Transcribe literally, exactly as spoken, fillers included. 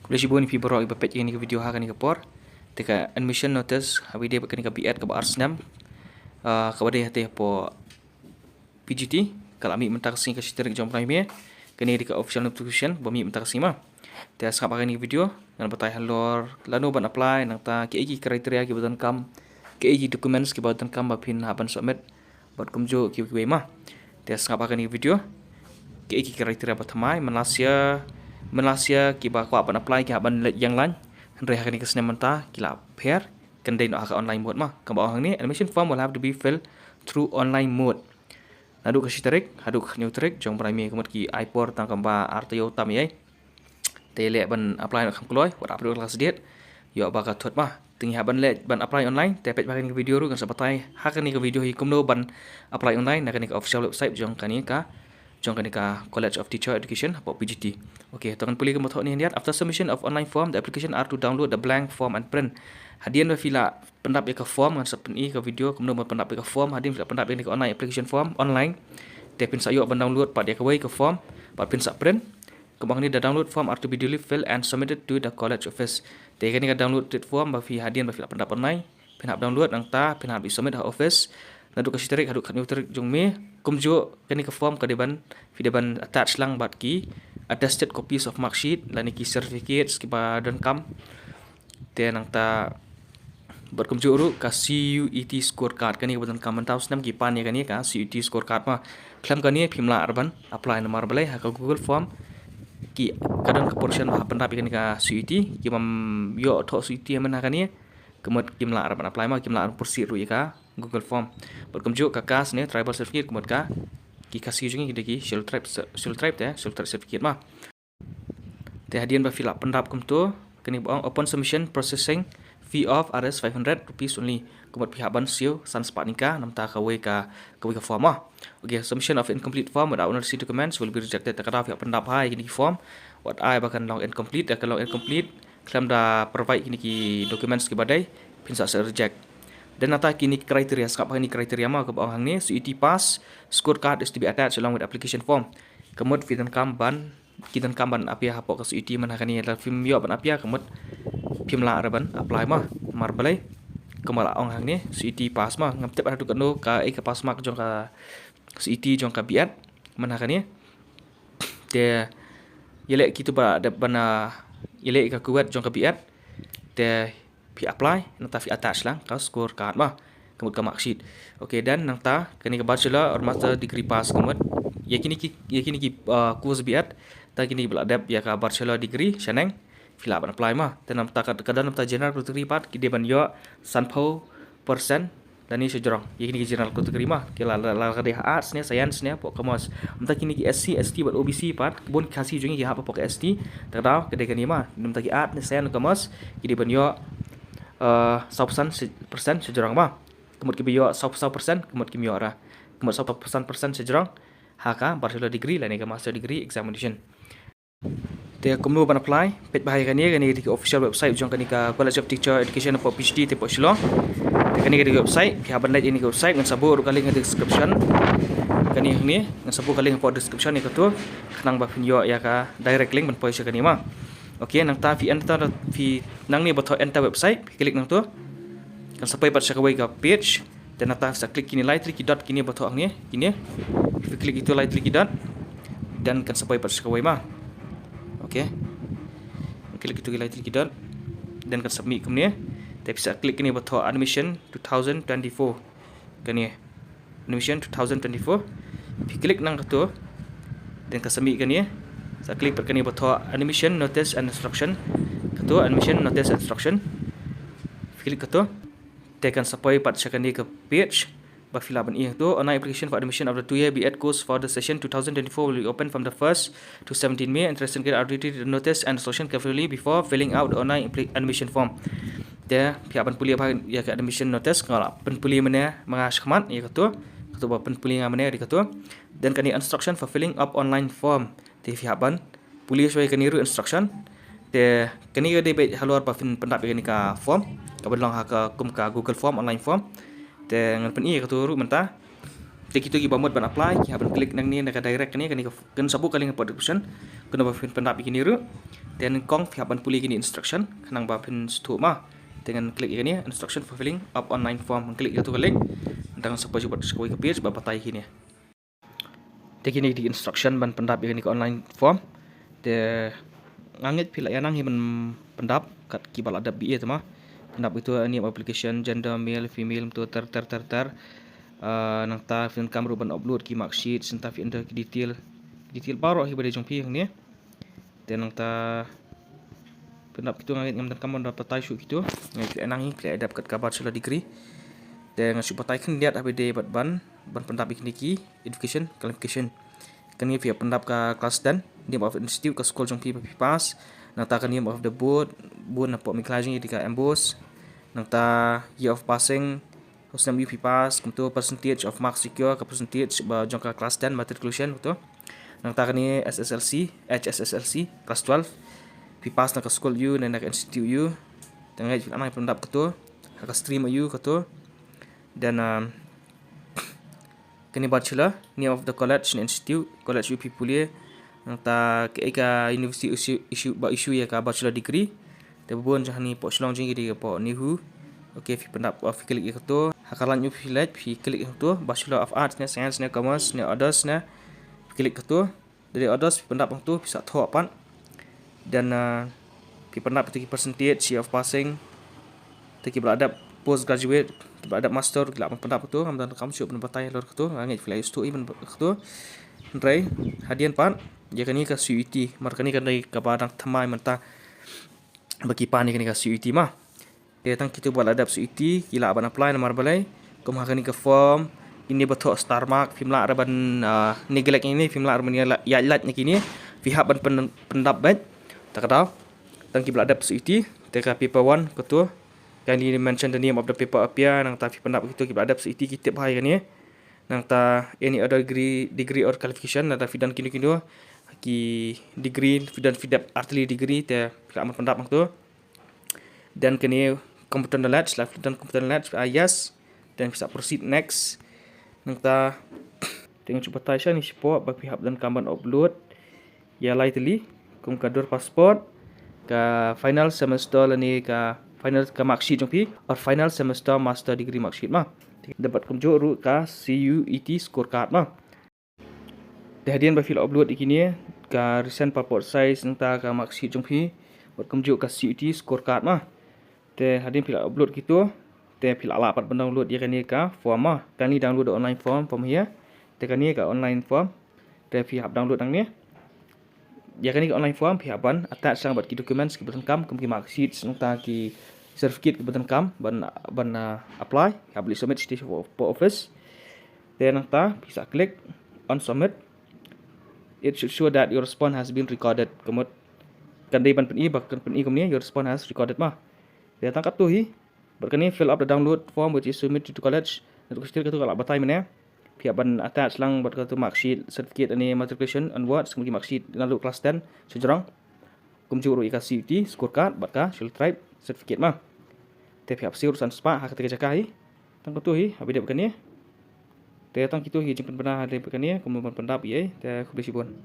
Khublei shibun ïa phi baroh kiba peit ïa kane ka video ha kane ka por. Te ka admission notice ha kaba ïadei bad kane ka B.Ed kaba ar snem, ah, kaba dei hangtei hapoh P G T, ka la mih mynta ka sngi ka shi tarik jong u bnai May. Kane ka dei ka official notification ba mih mynta ka sngi ma. Te sngap ha kane ka video ngan batai halor lano ban apply, nangta kiei ki criteria kiba donkam, kiei ki documents kiba donkam ba phin hap ban submit, bad kumjuh kiwei kiwei ma. Te sngap ha kane ka video kiei ki criteria ba thymmai, man la shisha, man la shisha kiba kwah ban apply ki hap ban leit ïeng lain, hynrei ha kane ka snem mynta ki la pher, kan dei noh ha ka online mode ma. Kaba ong hangne, admission form will have to be filled through online mode. Naduh ka shi tarik haduh ka khathynñiew tarik jong u bnai May, ka mut ki ai por tang kumba ar taïew tam ïa. Te leh ban apply noh kham kloi, wat ap ruh la sdit. Ïoh ba ka thut ma. Te ngi hap ban leh ban apply online, te peit ba kane ka video ruh ngan sa batai ha kane ka video hi kumno ban apply online na kane ka official website jong kane ka, jong kane ka College of Teacher Education hapoh P G T. Okay, to ngan pule kumba thoh ne hynrei. After submission of online form, the application are to download the blank form and print. Hadien ba phi la pyndap ïa ka form, ngan sa pyni ka video kumno ban pyndap ïa ka form. Hadien phi la pyndap ïa ka online application form online, te phin sa ïoh ban download pat ïa kawei ka form, pat phin sa print. Kaba ong hangne, the download form are to be duly filled and submitted to the college office. Te kane ka download form ba phi hadien ba phi la pyndap online, phin hap download nangta phin hap submit ha office naduh ka shi tarik haduh ka khathynñiew tarik jong u May. Kumjuh kane ka form ka dei ban, phi dei ban attach lang bad ki attested copies of mark sheet lane ki certificates kiba donkam. Te nangta bad kumjuh ruh ka C U E T scorecard, kane kaba donkam, mynta u snem ki pan ïa kane ka C U E T scorecard ma. Khlem kane phim lah ruh ban apply namar balei, ha ka Google form ki, ka don ka portion ba pyndap ïa kane ka C U E T, ki bym ïoh thoh C U E T mynta ha kane, ka mut kim lah ruh ban apply ma, kim lah ruh ban pyrshah ruh ïa ka Google form. Bad kumjuh ka caste ne tribal certificate, ka mut ka, ki Khasi jong ngi ki dei ki Scheduled Tribe, Scheduled Tribe te, Scheduled Tribe certificate ma. Te hadien ba phi la pyndap kumto, kane ba ong, upon submission, processing fee of Rs five hundred rupees only. Ka mut phi hap ban siew san spah tyngka namar kawei ka, kawei ka form ah. Okay, submission of incomplete form without necessary documents will be rejected. Te ka daw phi hap pyndap ha kine ki form wat ai ba kan long incomplete, da kan long incomplete khlem da provide kine ki documents kiba dei, phin sa sa reject. Dan nangta kine ki criteria, sngap ha kine ki criteria ma, kaba ong hangne, C U E T pass, scorecard is to be attached along with application form. Ka mut phi donkam ban, ki donkam ban ap ïa hapoh ka C U E T mynta ha kane, lada phim ïoh ban ap ïa, ka mut phim lah ruh ban apply ma. Namar balei, kumba la ong hangne, C U E T pass ma, ngam tip haduh katno ka, eh, ka pass mark jong ka C U E T jong ka B.Ed mynta ha kane. Te ïaleh kito ba dep ban, ah, ïaleh ka Kuwait jong ka B.Ed. Te phi apply, nangta phi attach lang ka scorecard ma, ka mut ka mark sheet. Okay, dan nangta kane ka bachelor or master degree pass, ka mut ïa kine ki, ïa kine ki, ah, course B.Ed, ta kine ba la dep ïa ka bachelor degree shaneng, phi lah ban apply ma. Te nangta ka, ka don nangta general category pat, ki dei ban ïoh sanphew percent lane shajrong. Ïa kine ki general category ma, ki la, la, la ka dei ha arts ne, science ne, hapoh commerce. Nangta kine ki S C, S T bad O B C pat, bun ki Khasi jong ngi ki hap hapoh ka S T. Te ka daw ka dei kane ma, nangta ki arts ne, science, commerce, ki dei ban ïoh, eh, saw percent, percent shajrong ma. Ka mut kiba ïoh saw, saw percent, ka mut kim ïoh ruh. Ka mut saw percent, percent shajrong ha ka bachelor degree lane ka master degree examination. Te kumno ban apply, peit bha ïa kane, kane ka dei ka official website jong kane ka College of Teacher Education hapoh P G T te hapoh Shillong. Te kane ka dei ka website, phi hap ban leit ïa kane ka website, ngan sa buh ruh ka link ha description. Kane hangne, ngan sa buh ka link hapoh description ïa kato, khnang ba phin ïoh ïa ka direct link ban poi sha kane ma. Okay, nangta phi enter, phi nangne ba thoh enter website, phi click nangto. Kan sa poi pat sha kawei ka page. Te nangta phi sa click kine lai tylli ki dot kine ba thoh hangne, kine. Phi click ito lai tylli ki dot. Dan kan sa poi pat sha kawei ma. Okay. Click ito ki lai tylli ki dot. Dan kan sa mih kumne. Te phi sa click kine ba thoh admission two thousand twenty-four. Kane. Admission two thousand twenty-four. Phi click nangkato. Dan kan sa mih kane. Sa click pat kane ba thoh admission notice and instruction. Kato admission notice and instruction. Phi click kato. Te kan sa poi pat sha kane ka page ba phi lah ban ïoh to. Online application for admission of the two-year B.Ed course for the session two thousand twenty-four will be open from the first to seventeen May. Interested candidate are to read the notice and instruction carefully before filling out the online appli-, admission form. Te phi hap ban pule bha ïa ka admission notice, nga la pynpule mynne ma nga shakhmat ïa kato, kato ba pynpule nga mynne ïa kato. Dan kane instruction for filling up online form. Te phi hap ban pule shwa ïa kane ruh instruction. Te kane ka dei beit halor ba phin pyndap ïa kane ka form, kaba long ha ka kum ka Google form, online form. Te ngan pyni ïa kato ruh mynta. Te kito kiba mut ban apply ki hap ban click nangne na ka direct kane, kane ka, kan sa buh ka link hapoh description. Kane ba phin pyndap ïa kane ruh. Te nyngkong phi hap ban pule kine instruction khnang ba phin sngewthuh ma. Te ngan click ïa kane instruction for filling up online form, ngan click ïa kato ka link. Te ngan sa poi sha kawei ka page ba batai kine. Te kine ki dei instruction ban pyndap ïa kane ka online form. Te nga ngeit phi la ïa nang hi ban pyndap kat kiba la dep B A te ma. Pyndap ïa kato name of application, gender, male, female, mynta ter ter ter ter. Ah, nangta phi donkam ruh ban upload ki marksheet, nangta phi enter ki detail, detail baroh hi ba dei jong phi hangne. Te nangta pyndap kito, nga ngeit ngam donkam ban batai shuh kito. Nga ngeit phi la ïa nang hi, phi la ïa dep kat ka bachelor degree. Te nga shu batai khyndiat haba ïadei bad ban, ban pyndap ïa kine ki education qualification. Kane phi ïa pyndap ka class ten, name of institute, ka skul jong phi ba phi pass. Nangta ka name of the board, board napoh Meghalaya jong ngi dei ka MBOSE. Nangta year of passing, u snem u phi pass, kumto percentage of marks secure, ka percentage ba jong ka class ten matriculation kumto. Nangta kane S S L C, H S S L C, class twelve. Phi pass na ka skul aiu ne na ka institute aiu. Te nga ngeit phi la ïa nang pyndap kato, ha ka stream aiu kato. Then, um, kane bachelor, name of the college ne institute, college u phi pule. Nangta kaei ka university issue, issue, ba issue ïa ka bachelor degree. Te ba bun jong hangne hapoh Shillong jong ngi dei hapoh NEHU. Okay, phi pyndap, uh, phi click ïa kato. Ha ka line u phi leit, phi click ïa kato. Bachelor of Arts ne, Science ne, Commerce ne, Others ne. Phi click kato. Dei Others phi pyndap hangto, phi sa thoh pat. Then, uh, phi pyndap ïa ki percentage, year of passing. Te kiba la dep postgraduate, kiba la dep master, ki lah ban pyndap kato, ngam donkam shuh ban batai halor kato, nga ngeit phi la ïa sngewthuh hi ban kato. Hynrei hadien pat, ïa kane ka C U E T, namar kane ka dei kaba dang thymmai mynta ba ki pan ïa kane ka C U E T ma. Te tang kito ba la dep C U E T ki lah ban apply, namar balei, kum ha kane ka form, kine ba thoh star mark, phim lah re ban, ah, neglect ïa kine, phim lah re ban ïa la-, ïaid lait na kine, phi hap ban pyn-, pyndap beit. Ta ka daw, tang kiba la dep C U E T, te ka paper one kato, kindly mention the name of the paper appear, nangta phi pyndap kito kiba la dep C U E T ki tip bha ïa kane. Nangta any other degree, degree or qualification, lada phi don kino kino ki degree, phi don, phi dep artylli degree, te phi lah ban pyndap hangto. Then kane computer knowledge, lada phi don computer knowledge, ah, yes. Then phi sa proceed next. Nangta, te nga shu batai shane shapoh ba phi hap donkam ban upload ïa lai tylli, kum ka dur passport, ka final semester lane ka final ka marksheet jong phi, or final semester master degree marksheet ma. Da bad kumjuh ruh ka C U E T scorecard ma. Te hadien ba phi la upload ïa kine, ka recent passport size, nangta ka marksheet jong phi, bad kumjuh ka C U E T scorecard ma. Te hadien phi la upload kito, te phi la lah pat ban download ïa kane ka form ma. Kane download the online form from here. Te kane ka online form. Te phi hap download nangne. Ïa kane ka online form phi hap ban attach lang bad ki documents kiba donkam, kum ki marksheets, nangta ki certificate kiba donkam ban, ban, uh, apply, phi hap leit submit sha office. Te nangta phi sa click on submit. It should show that your response has been recorded. Ka mut kan dei ban pyni, ba kan pyni kumne, your response has recorded ma. Te tang katto hi. Bad kane, fill up the download form which is submitted to college. Nangta ka detail kato ka la batai mynne. Phi hap ban attach lang bad kato marksheet, certificate, ne matriculation onwards, kum ki marksheet naduh class ten sha jrong. Kumjuh ruh ïa ka C U E T scorecard bad ka Scheduled Tribe certificate ma. Te phi hap siew ruh san spah ha kata ka jaka hi. Tang katto hi, haba ïadei bad kane. Te tang kito hi jingpynbna haba ïadei bad kane, kumno ban pyndap ïa, te khublei shibun.